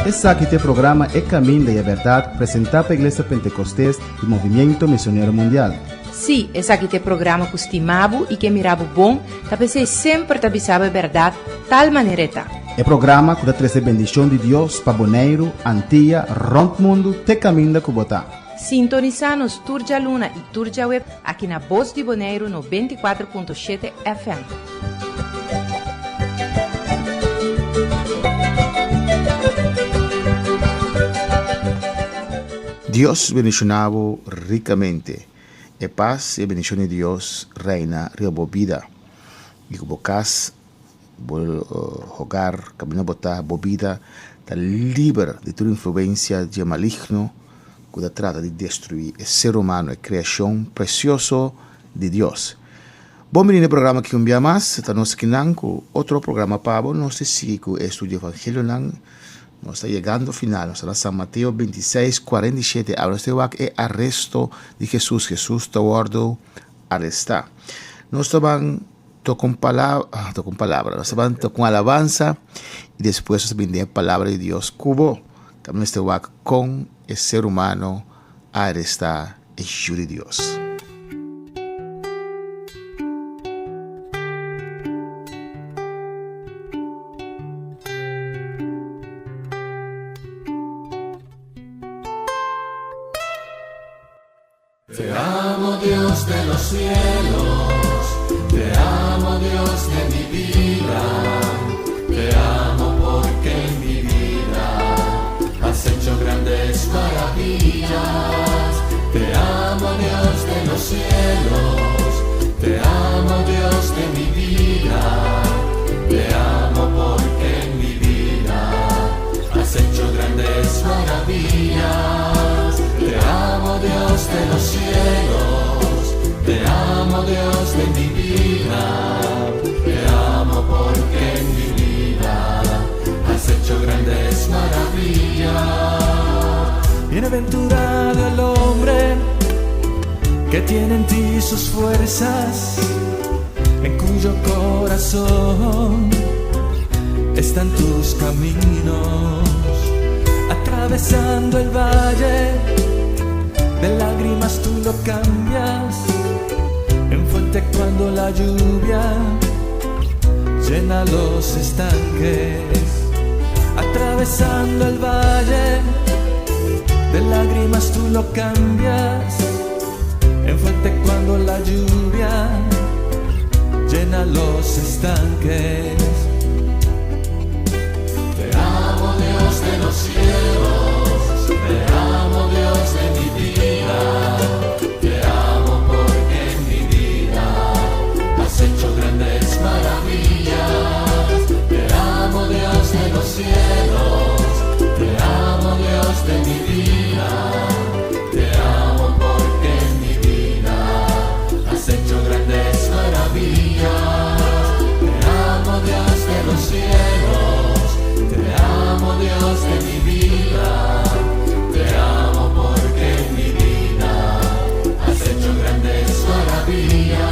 Esaki ta e programa E Caminda y e Berdad presenta pa Iglesia Pentecostes y Movimiento Misionero Mundial. Sí, esaki ta e programa ku stima bo i ke mira bo bon, ta p'esei semper ta bisa bo e bèrdat tal manera e ta. E programa ku ta trese bendishon di Dios pa Boneiru, Antia, rònt mundu te kaminda ku bo ta. Sintonisá nos tur djaluna i tur djaweb aki na Bos di Boneiru 94.7 FM. Dios bendiciona bo ricamente. E paz y e bendicion di Dios reina riba bo bida y cu bo cas, bo hogar, caminda bo ta, bo bida ta liber di tur influencia dje maligno cu ta trata di destrui e ser humano, e creacion precioso di Dios. Bon bini na e programa aki un bia mas, ta nos kinan cu otro programa pa bo, nos ta sigui cu e estudio evangelionan. Nos ta yegando final, nos ta na San Mateo 26, 47, awe nos ta wak e aresto di Jesus, Jesus ta wordo aresta. Nos ta ban toka un palabra, ah, toka un palabra, nos ta ban toka un alabansa y despues nos ta bin den e palabra di Dios ku bo. Tambe nos ta wak kon e ser humano a aresta e Yu di Dios. Te amo Dios de los cielos, te amo Dios de mi vida, te amo porque en mi vida has hecho grandes maravillas. Te amo Dios de los cielos, te amo Dios de mi vida, te amo porque en mi vida has hecho grandes maravillas. Te amo Dios de los cielos, te amo Dios de mi vida, te amo porque en mi vida has hecho grandes maravillas. Bienaventurado el hombre que tiene en ti sus fuerzas, en cuyo corazón están tus caminos. Atravesando el valle de lágrimas tú lo cambias en fuente cuando la lluvia llena los estanques. Atravesando el valle de lágrimas tú lo cambias en fuente cuando la lluvia llena los estanques. Te amo Dios de los cielos, te amo Dios de mi vida, te amo porque en mi vida has hecho grandes maravillas. Te amo Dios de los cielos, te amo Dios de mi vida, te amo porque en mi vida has hecho grandes maravillas. Te amo Dios de los cielos, te amo Dios de mi vida, te amo porque en mi vida has hecho grandes maravillas.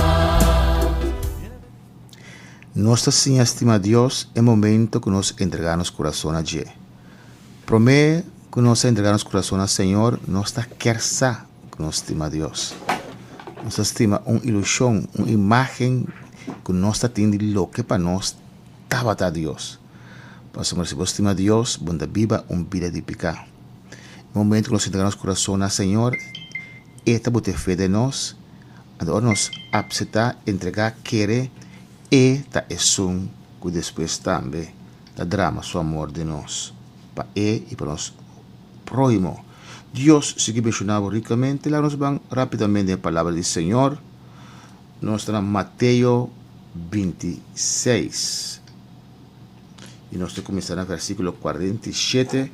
Nos ta siña stima Dios e momento ku nos entregá nos kurason na dje. Promé ku nos a entregá nos kurason na Señor, nos ta kier sa ku nos stima Dios. Nos ta stima un ilushon, un imágen ku nos ta tin di loke pa nos tabata Dios. Pasobra si bo stima Dios, bo no ta biba un bida di piká. E momento ku nos entregá nos kurason na Señor, E ta bota e fe den nos. Anto ora nos apseptá, entregá, kere, E ta esun ku despues tambe ta drama Su amor den nos, pa E i pa nos próhimo. Dios sigui benshoná bo rikamente. Laga nos ban rápidamente den e Palabra di Señor. Nos ta na Mateo 26 i nos ta kuminsá na versíkulo 47.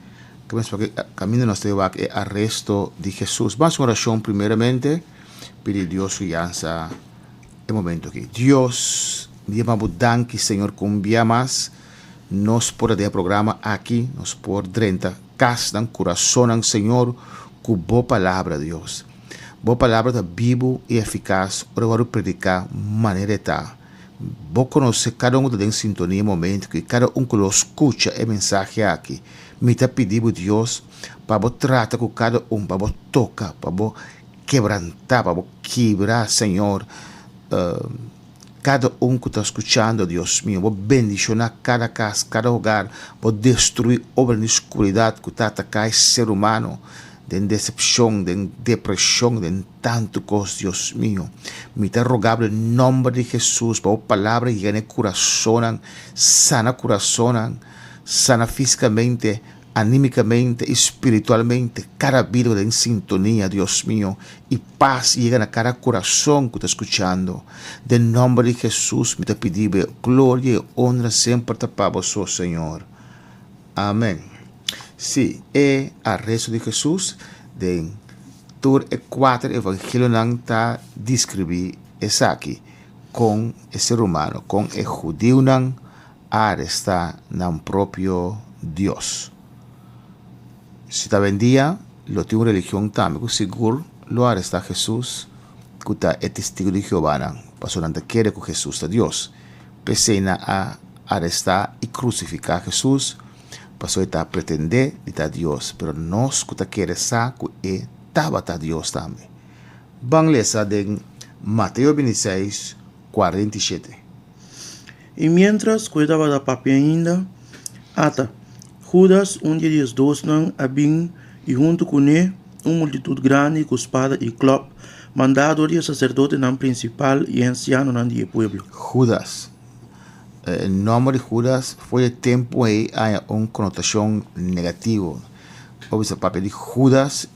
Kaminda nos ta wak e aresto di Hesus. Ban hasi un orashon primeramente. Pidi Dios su yansa e momento aki. Dios, mi yama bo danki, Señor, ku un bia mas nos por ta den e programa aki, nos por drenta kasnan, kurasonnan, Señor, ku bo palabra, Dios. Bo palabra ta bibu i efikas ora wòrdu prediká manera e ta. Bo konosé kada un ku ta den sintonia e momento aki, kada un ku lo skucha e mensahe aki. Mi ta pidi bo, Dios, pa bo trata ku kada un, pa bo toka, pa bo kebrantá, pa bo kibra, Señor, kada un ku ta skuchando, Dios mio. Bo bendishoná kada kas, kada hogar, bo destruí obra di skuridat ku ta ataká e ser humano den desepshon, den depreshon, den Tantu kos, Dios mio. Mi ta roga bo den nomber di Jesus pa bo palabra yega na e kurasonnan, sana kurasonnan, sana fisikamente, animikamente i spiritualmente kada bida ku ta den sintonia, Dios mio, i pas yega na kada kurason ku ta skuchando. Den nomber di Jesus mi ta pidi bo e gloria i honra semper ta pa bo so, Señor. Amen. Sí, e aresto di Jesus den tur e kuater evangelionan ta deskribí esaki, kon e ser humano, kon e hudiunan a arestá nan propio Dios. Si ta awendia, lo tin un religion tambe ku sigur lo arestá Jesus, ku ta e Testigu di Jehovanan, pasobra nan ta kere ku Jesus ta Dios. P'esei nan a arestá i krusifiká Hesus, pasobra e ta pretendé di ta Dios, pero nos ku ta kere sa ku e tabata Dios tambe. Ban lesa den Mateo 26, 47. I miéntras ku e tabata papia ainda, ata, Hudas, un di e diesdosnan, a bin, i huntu kuné un multitut grandi ku spada i klòp, mandá dor di e saserdotenan prinsipal i e ansianonan di e pueblo. Hudas. E nòmber di Hudas for di e tempu ei a haña un konotashon negativo. Bo bisa papia di Hudas,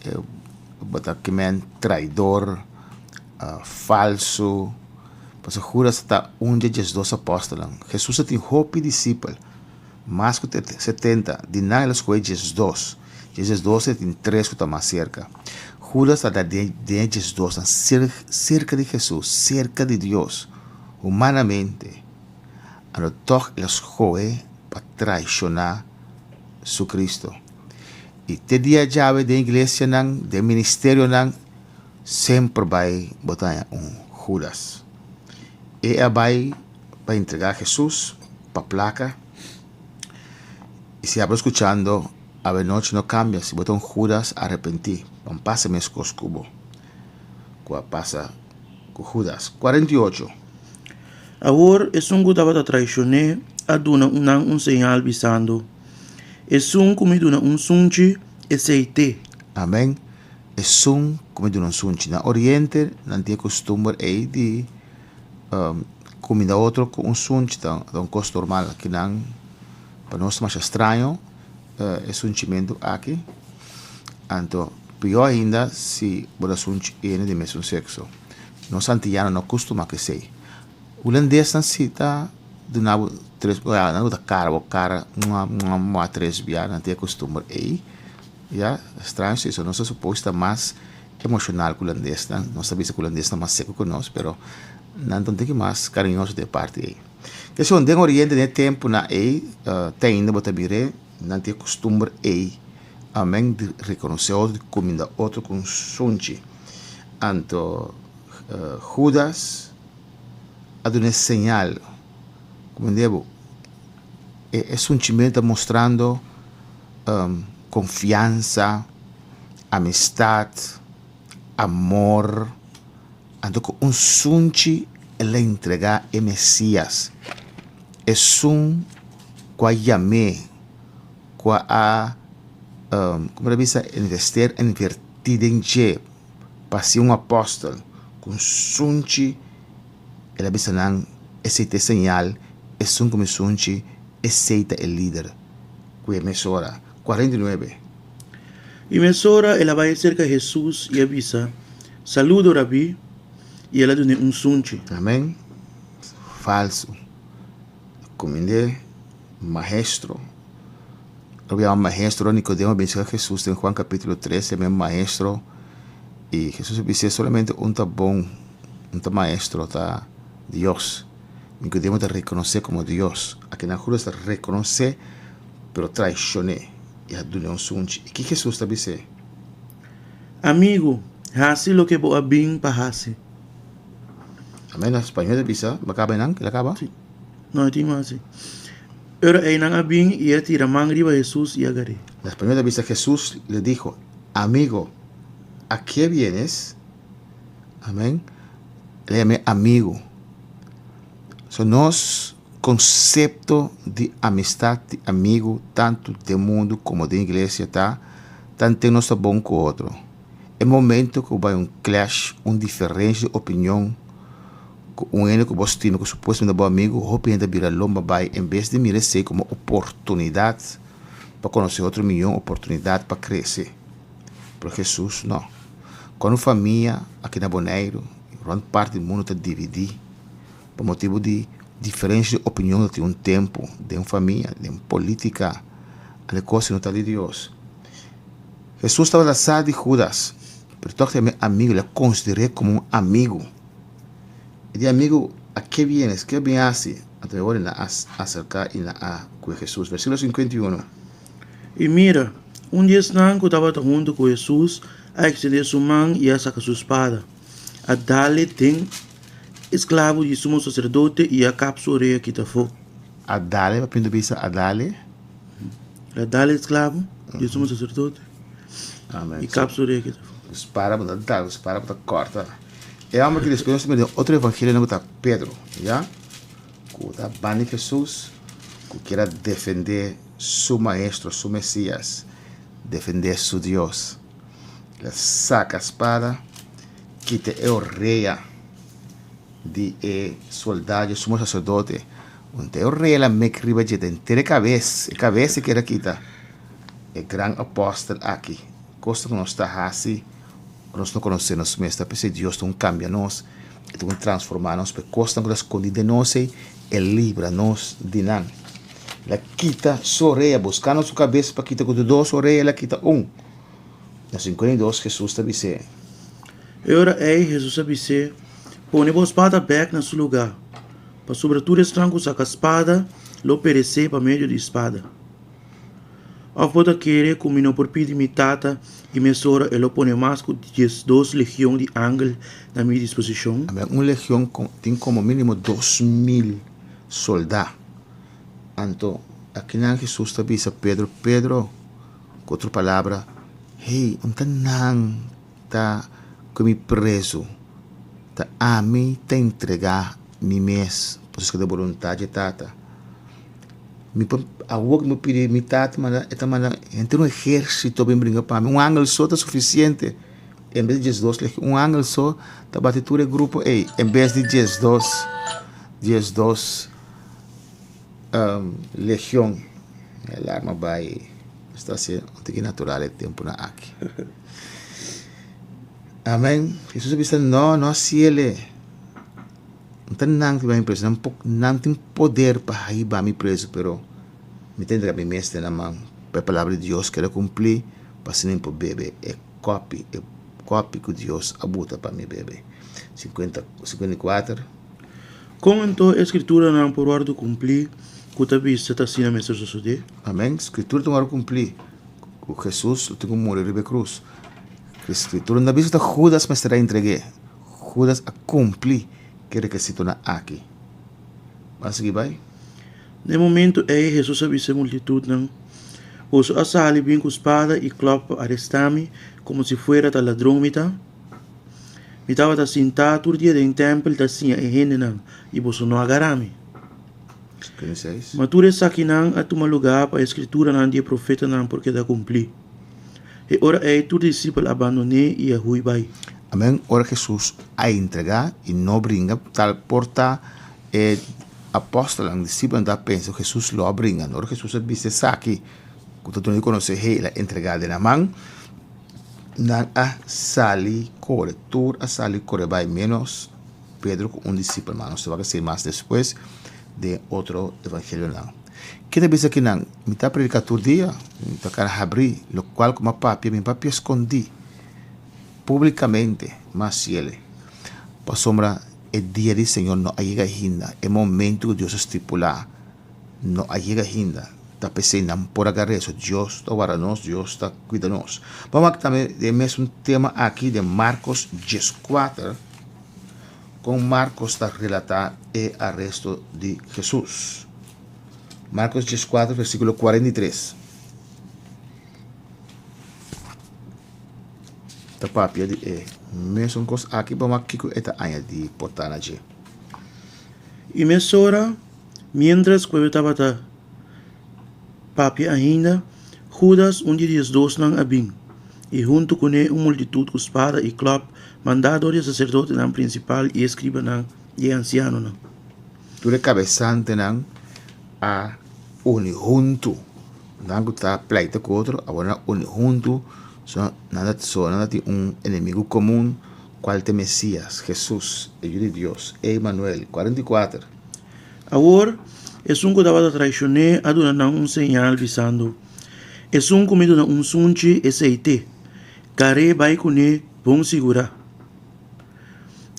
bo ta kimen traidor, falsu. Pasobra Hudas ta un di e diesdos apòstelnan. Hesus a tin hopi disipel, mas ku 70. Di nan el a skohe 12. Di e 12 e tin tres ku ta mas serka. Hudas ta den e diesdosnan serka di Hesus, serka di Dios. Humanamente, anto tòg el a skohe pa traishoná su Kristu. I te dia djawe den iglesianan, den ministerionan, semper bai bo ta haña un Hudas. E a bai pa entregá Hesus pa plaka. I si abo skuchando awenochi no kambia, si bo ta un Hudas arepentí, pa no pasa meskos ku bo ku a pasa ku Hudas. 48. Awor esun ku tabata traishon'é a duna nan un señal bisando, Esun ku mi duna un sunchi, esei t'e. Amen. Esun ku mi duna un sunchi. Na Oriente nan tin e kustumber ei di kuminda otro ku un sunchi, ta un kos normal. Akinan pa nos ta masha straño e sunchimentu aki. Anto pió ainda si bo ta sunchi hende di mesun sekso. Nos antiyano no kustuma ku esei. Hulandesnan si ta duna bo tres bia, nan ta kara bo kara mua mua mua tres bia, nan tin e kustumber ei. Ya, straño si eso. Nos ta supos ta mas emoshonal ku hulandesnan. Nos ta bisa ku hulandesnan mas seku ku nos, pero nan ta un tiki mas kariñoso den e parti ei. Keshon, den Oriente den e tempunan ei, te ainda bo ta mir'é, Nan tin e kustumber ei, amen, di rekonosé otro, di kuminda otro ku un sunchi. Anto Hudas a duna e señal, kumind'é bo, e sunchimentu ta mostrando konfiansa, amistat, amor. Anto ku un sunchi el a entregá e Mesías, esun ku a yam'é, ku a, komo ta bisa, invester, invertí den dje pa hasi un apòstel. Ku un sunchi el a bisa nan, Esei ta e señal, esun ku mi sunchi, esei ta e lider. Ku e mesora. 49. I mesora el a bai serka Hesus i a bisa, Saludo, Rabí! I el a dun'é un sunchi. Amén. Falsu. Kumind'é Maestro. Lo yama Maestro. Nicodemo a bin serka Hesus den Juan capítulo 3, yam'é Maestro. I Hesus a bis'é, Solamente un ta bon, un ta Maestro, ta Dios. Nicodemo ta rekonosé komo Dios. Akinan Judas ta rekonosé, pero traishon'é i a dun'é un sunchi. I ki Hesus ta bis'é? Amigu, hasi loke bo a bin pa hasi. Amén. Na spañó ta bisa, bo a kaba einan? El a kaba? Sí. No, e tin mas sí. Ora einan a bin i a tira man riba Hesus i a gar'é. Na spañó ta bisa, Jesús le dijo, Amigo, a ke vienes? Amén. El a yam'é amigo. So nos konsepto di amistad, di amigo, tantu den mundu komo den iglesia ta, tanten nos ta bon ku otro. E momento ku bai un clash, un diferensha di opinion ku un hende ku bo stima, ku supuestamente ta bo amigu, hopi hende ta bira lomba bai en bes di mira esei komo oportunidat pa konosé otro mihó, oportunidat pa krese. Pero Hesus no. Kon un famia aki na Boneiru i rònt parti di mundu ta dividí pa motibu di diferensha di opinion ta tin un tempu den famia, den polítika, ale kos no ta di Dios. Hesus tabata sa di Hudas, pero tòg ta mi amigu, el a konsider'é komo un amigu. E di, Amigu, a ke vienes? Ke bin hasi? Anto e ora nan a aserká i nan a kue Hesus. Versíkulo 51. I mira, un di esnan ku tabata huntu ku Hesus a ekstendé su man i a saka su spada, a dal-e den e sklabu di sumo saserdote i a kap su orea kita afó. A dal-e, papia ta bisa a dal-e. El a dal e esklabo di e sumo saserdote Amen. i kap su orea kita afó. Ku spada bo ta dal, ku spada bo ta kòrta. E hòmber ki despues nos ta mira den otro evangelionan ku ta Pedro, ya, ku ta banda di Hesus, ku kier a defendé su maestro, su Mesias, defendé su Dios. El a saka spada, kita e orea di e soldado, e sumo saserdote. Un ta e orea la mek riba dje, ta henter e kabes, e kabes e kier a kita. E gran apòstel aki, kos ku nos ta hasi, nos no konosé nos mes, ta p'esei Dios ta un kambia nos, e ta un transformá nos, pa e kosnan ku ta skondí den nos ei, e libra nos di nan. El a kita su orea, buskando su kabes pa kita ku tur dos orea, el a kita un. Na 52 Hesus ta bis'é. E ora ei Hesus a bis'é, Pone bo spada bèk na su lugá, pasobra tur esnan ku saka spada lo peresé pa medio di spada. Òf bo ta kere ku mi no por pidi mi Tata i mesora e lo pone mas ku diesdos legion di angel na mi disposishon? Amen. Un legion tin komo mínimo 2000 soldá. Anto, akinan Hesus ta bisa Pedro, Pedro, ku otro palabra, Hey, un ta nan ta ku mi prezu? Ta ami ta entregá mi mes pa sosodé boluntat dje Tata. Mi por awor ku mi pidi mi tata manda e ta manda henter un ehérsito bin bringa pa mi. Un angel so ta sufisiente en bes di diesdos legion. Un angel so ta bati tur e grupo ei en bes di 12 12 legion. E alarma bai esta hasi un tiki natural e tempunan aki. Amen. Hesus a bisa no, no hasiel. No ta nan ki bai mi preso, nan por nan tin poder pa hiba mi preso, pero mi ta entrega mi mes den nan man pa e palabra di Dios keda kumpli, pa asina mi por bebe e kòpi, e kòpi ku Dios a buta pa mi bebe. Sinkuenta, 54. Kon anto e skrituranan por wòrdu kumplí ku ta bisa ta asina mester sosodé? Amèn. Skritura ta wòrdu kumplí ku Hesus lo tin ku muri riba e krus. Skritura no ta bisa ku ta Hudas mester a entreg'é. Hudas a kumpli ku e rekisitonan aki. Ban sigui bai. Na e momentu ei Hesus a bisa e multitutnan, Boso a sali bin ku spada i klòp pa arestá mi komo si fuera ta ladron mi ta? Mi tabata sintá tur dia den tèmpel ta siña e hendenan, i boso no a gara mi. Ma tur esakinan a tuma lugá pa e skrituranan di e profetanan por keda kumplí. E ora ei tur disipel a bandon'é i a hui bai. Amen, ora Hesus a entregá i no bringa, tal por ta e apòstelnan, disipelnan ta pensa ku Hesus lo a bringa. Ora Hesus a bisa esaki ku ta duna di konosé, hey, el a entregá den nan man, nan a sali kore, tur a sali kore bai ménos Pedro ku un disipel. Ma nos ta wak esei mas despues den otro evangelionan. Ke ta bisa kinan? Mi ta prediká tur dia, mi ta kara habrí, lokual ku mi a papia, mi papia skondí. Públikamente, mas ciele, pasobra e dia di Señor no a yega ainda, e momento ku Dios a stipulá no a yega ainda. Ta p'esei nan por a gar'é. So Dios ta warda nos, Dios ta kuida nos. Ban wak tambe den e mesun tema aki den Markos 14. Kon Marcos ta relatá e aresto di Hesus? Marcos 14, versíkulo 43. Ta papia di e mesun kos aki, pa wak kiko e ta añadí por ta na dje. I mesora, miéntras ku e tabata papia ainda, Hudas, un di e diesdosnan, a bin, i huntu kuné un multitut ku spada i klòp, mandá dor di e saserdotenan prinsipal i e skribanan i e ansianonan. Tur e kabesantenan a uni huntu. Nan ku ta pleita ku otro, awor nan a uni huntu, so nan ta so nan ta tin un enemigu komun, kual ta e Mesias, Hesus, e Yu di Dios, Emanuel. 44. Awor, esun ku tabata traishon'é a duna nan un señal, bisando, Esun ku mi duna un sunchi, esei t'e. Kar'é bai kuné bon sigurá.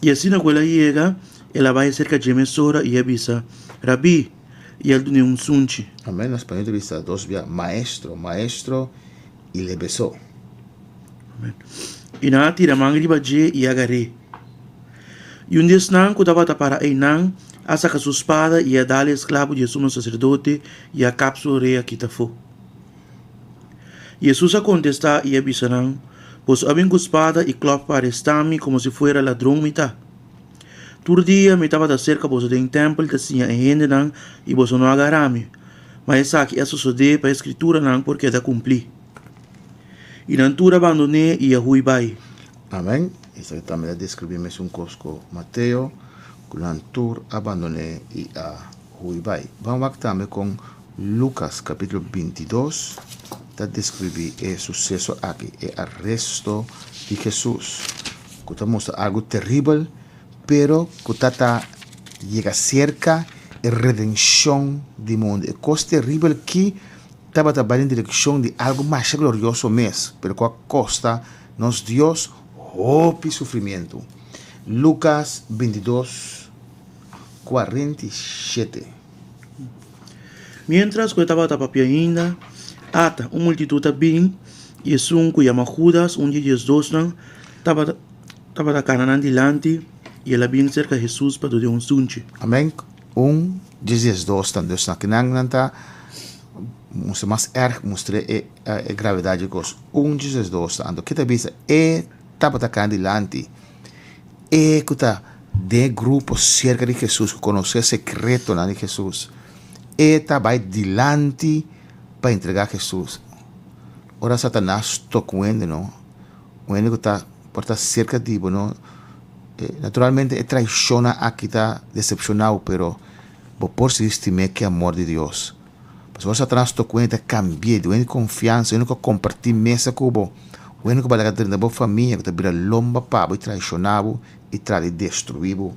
I asina ku el a yega, el a bai serka dje mesora i a bisa, Rabí! I el dun'é un sunchi. Amén. Na spañol ta bisa dos bia, Maestro, Maestro, i le besó. Amén. I nan a tira man riba dje i a gar'é. I un di esnan ku tabata para einan a saka su spada i a dal e esklabu di e sumo saserdote i a kap su orea kita afó. Hesus a kontestá i a bisa nan, Boso a bin ku spada i klòp pa arestá mi komo si fuera ladron mi ta. Tur dia mi tabata serka boso den tèmpel ta siña e hendenan i boso no a gara mi. Ma esaki a sosodé pa e Skrituranan por keda kumplí. I nan tur a bandon'é i a hui bai. Amen. Esaki tambe ta deskribí mesun kos ku Mateo, ku nan tur a bandon'é i a hui bai. Ban wak tambe kon Lukas kapítulo 22 ta deskribí e suseso aki, e aresto di Hesus, ku ta mustra algu teribel, pero ku ta ta yega serka e redenshon di mundu. E kos teribel ki tabata bai den direkshon di algu masha glorioso mes, pero ku a kosta nos Dios hopi sufrimientu. Lukas 22, 47. Miéntras ku e tabata papia ainda, ata, un multitut a bin, i esun ku yama Hudas, un di e diesdosnan, tabata tabata kana nan dilanti, i el a bin serka Hesus pa duna un sunchi. Amèn. Un di e diesdosnan, dus na kinan nan ta mustra mas erg, mustra e e gravedat di e kos. Un di e diesdosnan, anto ke ta bisa? E tabata kana dilanti, e ku ta den e grupo serka di Hesus, ku konosé sekretonan di Hesus, e ta bai dilanti pa entregá Hesus. Ora Satanas toka un hende no, un hende ku ta por ta serka di bo no, naturalmente e traishonnan aki ta desepshoná bo, pero bo por sigui stim'é ku e amor di Dios. Pasobra ora Satanas toka un hende ta kambi'é di un hende di konfiansa, un hende ku a kompartí mesa ku bo, un hende ku bai laga drenta bo famia, ku ta bira lomba pa bo i traishoná bo i trata di destruí bo.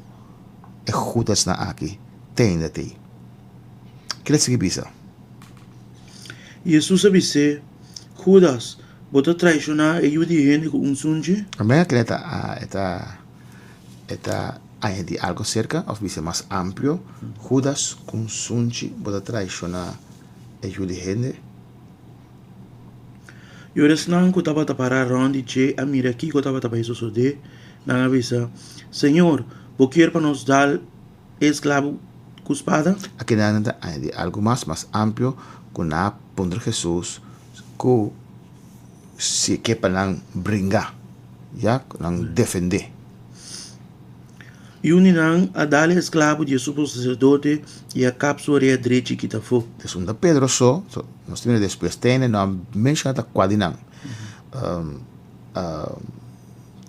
E Judasnan aki te ainda t'ei. Kila sigui bisa? Hesus a bis'é, Judas, bo ta traishoná e Yu di hende ku un sunchi? Amén. Kila e ta e ta e ta añadí algo serka òf bisa mas amplio, Judas, ku un sunchi bo ta traishoná e Yu di hende? I ora esnan ku tabata pará rònt di dje a mira kiko tabata bai sosodé, nan a bisa, Señor, bo kier pa nos dal e esklabu ku spada? Akinan nan ta añadí algu mas mas amplio ku nan a puntra Hesus ku si e ke pa nan bringa, ya, ku nan defendé. I un di nan a dal e esklabu di e sumo saserdote i a kap su orea drechi kita afó. Esun ta Pedro so, so nos ta mira despues tene no a menshoná ta kua di nan. Ta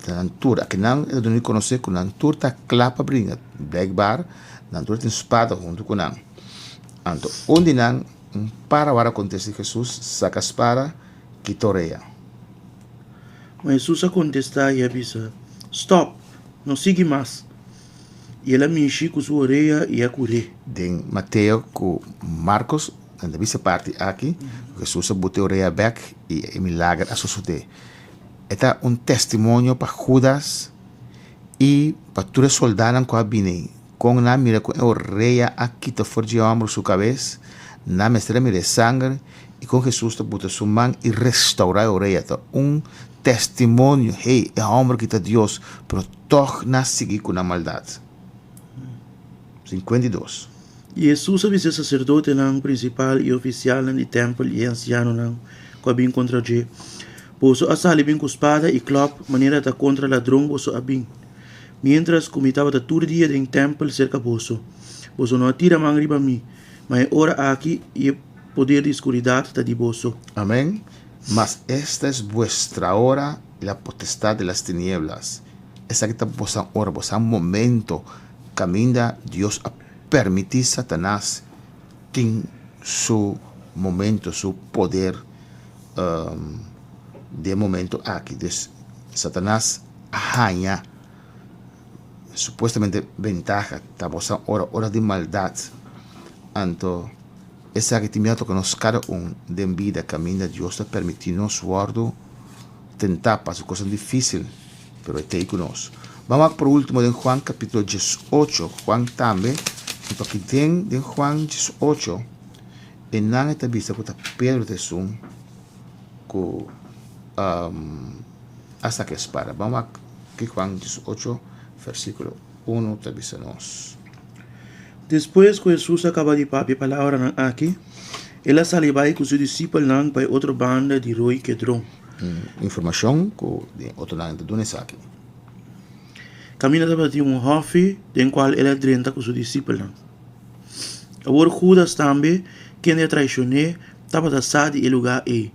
nan tur, akinan e ta duna di konosé ku nan tur ta kla pa bringa, blijkbaar nan tur tin spada huntu ku nan. Anto un di nan un para wara kontestá Hesus, saka spada, kita orea. Ma Hesus a kontestá i a bisa, Stòp! No sigui mas. I el a mishi ku su orea i a kur'é. Den Mateo ku Markos nan ta bisa parti aki ku Hesus a buta e orea bèk i e milager a sosodé. E ta un testimonio pa Hudas i pa tur e soldánan ku a bini. Kon nan a mira ku e orea a kita for dje hòmber su kabes, nan mester a mira e sanger i kon Hesus ta buta su man i restourá e orea. Ta un testimonio, hey, e hòmber ki ta Dios, pero tòg nan a sigui ku nan maldat. 52. I Hesus a bisa e saserdotenan prinsipal i e ofisialnan di tèmpel i e ansianonan ku a bin kontra dje, Boso a sali bin ku spada i klòp manera ta kontra ladron boso a bin. Miéntras ku mi tabata tur dia den tèmpel serka boso, boso no a tira man riba mi, ma e ora aki i e poder di skuridat ta di boso. Amén. Mas esta es buestra hora i la potestad de las tinieblas. Esaki ta bosan ora, bosan momento kaminda Dios a permití Satanas tin su momento, su poder den e momento aki. Dus Satanas a haña supuestamente bentaha, ta bosan ora, ora di maldat. Anto esaki tin mira toka nos kada un den bida kaminda Dios ta permití nos wòrdu tentá, pasa kosnan difísil. Pero e t'ei ku nos. Ban wak por ultimo den Juan kapitulo diesocho. Juan tambe, anto aki den den Juan diesocho, e nan e ta bisa ku ta Pedro ta esun ku a saka e spada. Ban wak ki Juan diesocho versikulo uno ta bisa nos. Despues ku Hesus a kaba di papia e palabranan aki, el a sali bai ku su disipelnan pa e otro banda di roi Kedron. Informashon ku den otronan ta duna esaki. Kaminda tabatin un hòfi den kual el a drenta ku su disipelnan. Awor Hudas tambe, kende a traishon'é, tabata sa di e lugá ei,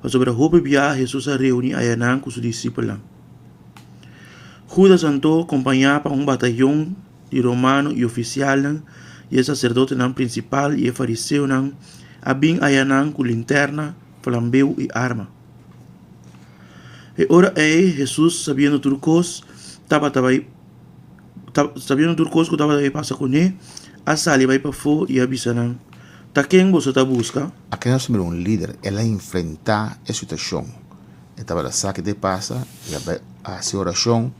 pasobra hopi biaha Hesus a reuní ayanan ku su disipelnan. Hudas anto, kompañá pa un batayon di romano i ofisialnan i e saserdotenan prinsipal i e fariseonan, a bin ayanan ku linterna, flambeu i arma. E ora ei Hesus, sabiendo tur kos tabata bai sabiendo tur kos ku tabata bai pasa kuné, a sali bai pafó i a bisa nan, Ta ken boso ta buska? Aki nos ta mira un lider, el a enfrentá e situashon. E tabata sa ke ta pasa, el a bai hasi orashon.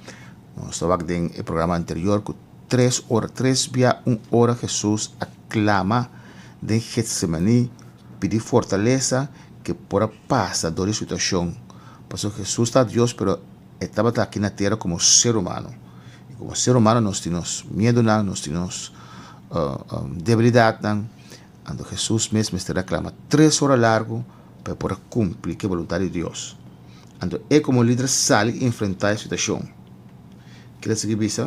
Nos ta wak den e programa anterior ku tres ora, tres bia un ora Hesus a klama den Getsemaní pidi fortalesa ke por a pasa dor di situashon. Pasobra Hesus ta Dios pero e tabata aki na tera komo ser humano. I komo ser humano nos tin nos miedunan, nos tin nos debilidatnan. Anto Hesus mes mester a klama tres ora largu pa e por a kumpli ku e boluntat di Dios. Anto e komo lider sali enfrentá e situashon. Kila sigui bisa?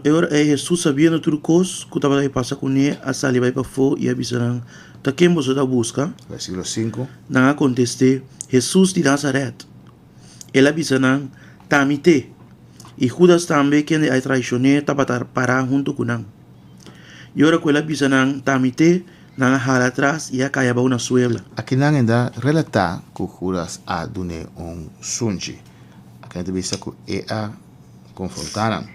E ora ei Hesus, sabiendo tur kos ku tabata pasa kuné, a sali bai pafó i a bisa nan, Ta ken boso ta buska? Versíkulo sinku. Nan a kontest'é, Hesus di Nazaret. El a bisa nan, Ta mi t'e. I Hudas tambe, kende a traishon'é, tabata pará huntu ku nan. I ora ku el a bisa nan, Ta mi t'e, nan a hala atras i a kai abou na suela. Aki nan e ta relatá ku Hudas a dun'é un sunchi. Aki nan ta bisa ku e a konfrontá nan.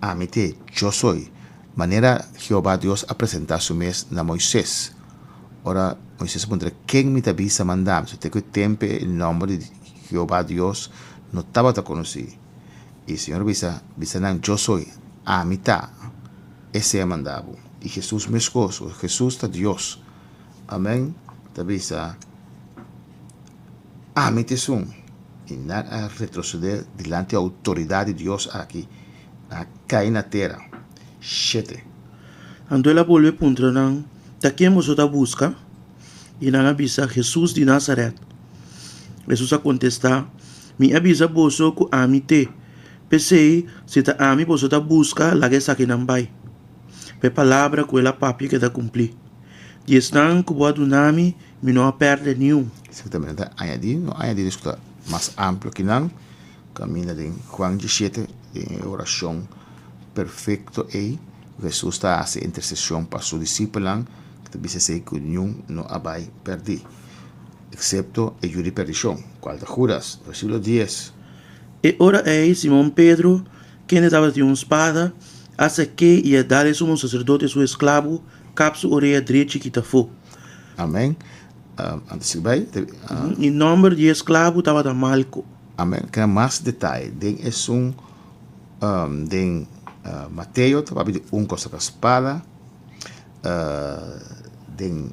Ami t'e, Yo Soy, manera Jehová Dios a presentá su mes na Moises. Ora Moises a puntra, Ken mi ta bisa mandá mi? So te ku e tempu e nòmber di Jehová Dios no tabata konosí. I Señor a bisa, Bisa nan, Yo Soy, Ami ta, Esei a manda bo. I Hesus meskos, Hesus ta Dios. Amèn, ta bisa. Ami ta esun. I nan a retroceder dilanti e outoridat di Dios aki, nan a kai na tera. Shete. Anto el a bolbe puntra nan, Ta ken boso ta buska? I nan a bisa, Hesus di Nazaret. Hesus a kontestá, Mi a bisa boso ku ami t'e. P'esei, si ta ami boso ta buska, laga esakinan bai. Pa e palabra ku el a papia keda kumplí, Di esnan ku bo a duna mi, Mi no a pèrdè niun. Exactamente, ta añadí, no añadí nos ku ta mas amplio ki nan, kaminda den Juan diesshete, den e orashon perfekto ei, ku Hesus ta hasi interseshon pa su disipelnan, ku ta bisa esei ku niun no a bai pèrdí, eksepto e yu di pèrdishon, kual ta Hudas, versíkulo dies. E ora ei Simon Pedro, kende tabatin un spada, a sak'é i a dal e sumo saserdote su esklabu, kap su orea drechi kita afó. Amen. Antes sigui bai. I nòmber di e esklabu tabata Malko. Amen. Kende mas detaye den esun den Mateo ta papia di un ku a saka spada, den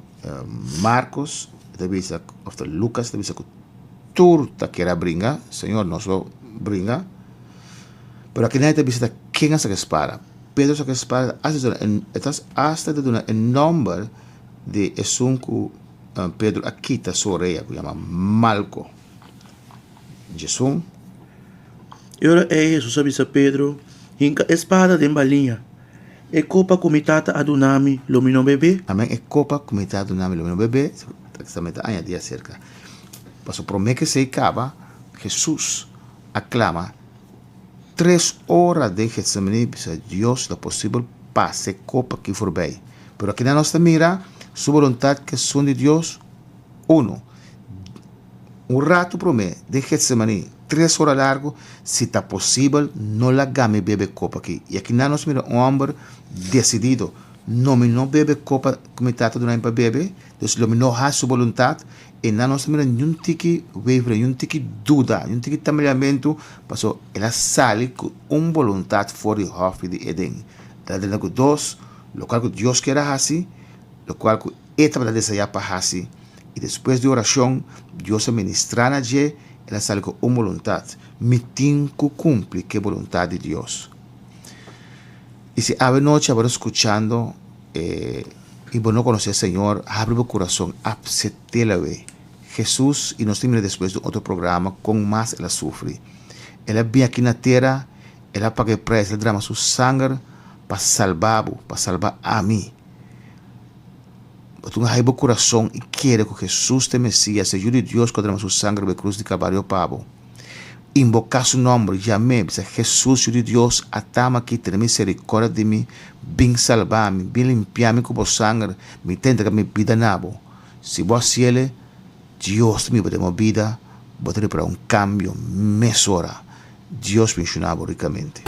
Markos ta bisa òf ta Lukas ta bisa ku tur ta kere a bringa, Señor nos lo bringa. Pero aki nan e ta bisa ta ken a saka e spada. Pedro a saka e spada hasta ta duna e nòmber di esun ku Pedro a kita su orea ku yama Malko. Djesun. E ora ei Hesus a bisa Pedro, Hinka e spada den baliña. E kopa ku mi Tata a duna mi, lo mi no bebe? Amen, e kopa ku mi Tata a duna mi, lo mi no bebe? Esaki ta añadí aserka. Pasobra promé ku esei kaba, Hesus a klama tres ora den Getsemaní, bisa, Dios, si ta posibel, pasa e kopa aki forbei. Pero akinan nos ta mira su boluntat ku esun di Dios unu. Un ratu promé, den Getsemaní, tres ora largu, si ta posibel, no laga mi bebe e kopa aki. I akinan nos mira un hòmber desidido, No, mi no bebe e kopa ku mi tata duna mi pa bebe, dus lo mi no hasi su boluntat. I nan nos ta mira niun tiki wavering, niun tiki duda, niun tiki tambaleamentu, pasobra el a sali ku un boluntat for di hòfi di Eden. El a drenta ku dos, lokual ku Dios kier a hasi, lokual ku e tabata deseá pa hasi, i despues di orashon, Dios a ministrá na dje, el a sali ku un boluntat, Mi tin ku kumpli ku e boluntat di Dios. I si awe nochi abo ta skuchando e i bo no konosé Señor, habri bo kurason, apsetel awe. Hesus, i nos tin mira despues den otro programa kon mas el a sufri. El a bin aki na tera, el a paga e prijs, el a drama su sanger pa salba bo, pa salba ami. Bo tin ku habri bo kurason i kere ku Hesus ta e Mesias, e Yu di Dios ku a drama su sanger riba e krus di Kalvario pa bo. Inboká su nòmber, yam'é, bisa, Hesus, Yu di Dios, ata'm aki, tene miserikòrdia di mi, bin salba mi, bin limpia mi ku bo sanger, mi ta entrega mi bida na bo. Si bo hasiel, Dios ta miba den bo bida, bo ta ripara un kambio mesora. Dios benshoná bo rikamente.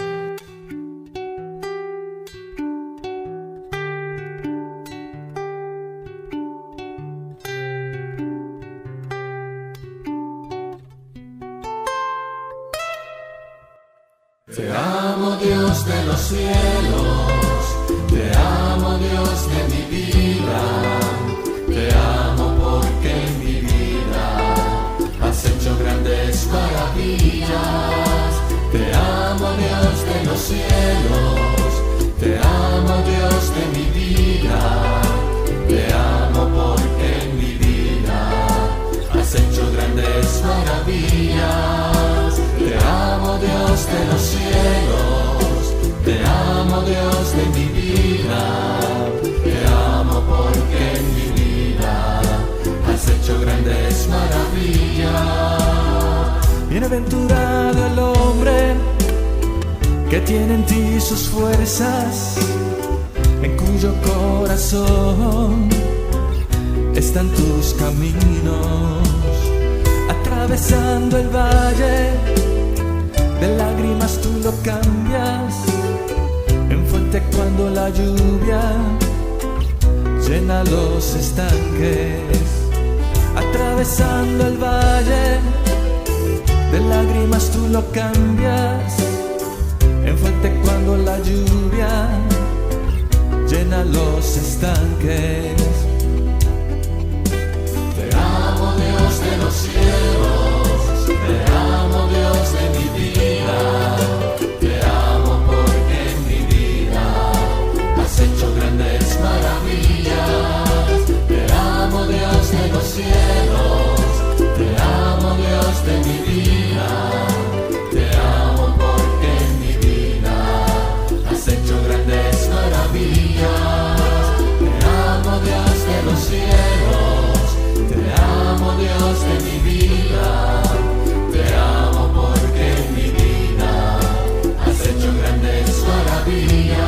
Te amo Dios de los cielos, te amo Dios de mi vida, te amo porque en mi vida has hecho grandes maravillas. Te amo Dios de los cielos, te amo Dios de mi vida, te amo porque en mi vida has hecho grandes maravillas. Te amo Dios de los cielos, te amo Dios de mi vida, te amo porque en mi vida has hecho grandes maravillas. Bienaventurado el hombre que tiene en ti sus fuerzas, en cuyo corazón están tus caminos. Atravesando el valle de lágrimas tú lo cambias en fuente cuando la lluvia llena los estanques. Atravesando el valle de lágrimas tú lo cambias en fuente cuando la lluvia llena los estanques. Te amo Dios de los cielos, te amo Dios de mi vida, te amo porque en mi vida has hecho grandes maravillas. Te amo Dios de los cielos, te amo Dios de mi vida, te amo porque en mi vida has hecho grandes maravillas. Te amo Dios de los cielos, te amo Dios de mi vida, te amo porque en mi vida has hecho grandes maravillas.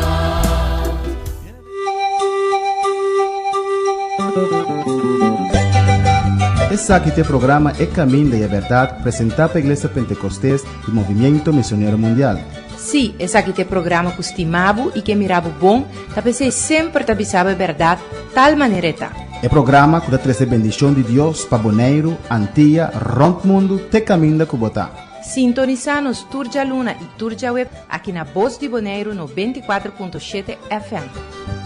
Esaki ta e programa E Caminda y e Berdad presenta pa Iglesia Pentecostes y Movimiento Misionero Mundial. Sí, esaki ta e programa ku stima bo i ke mira bo bon, ta p'esei semper ta bisa bo e bèrdat tal manera e ta. E programa ku ta trese bendishon di Dios pa Boneiru, Antia, rònt mundu te kaminda ku bo ta. Sintonisá nos tur djaluna i tur djaweb aki na Bos di Boneiru 94.7 FM.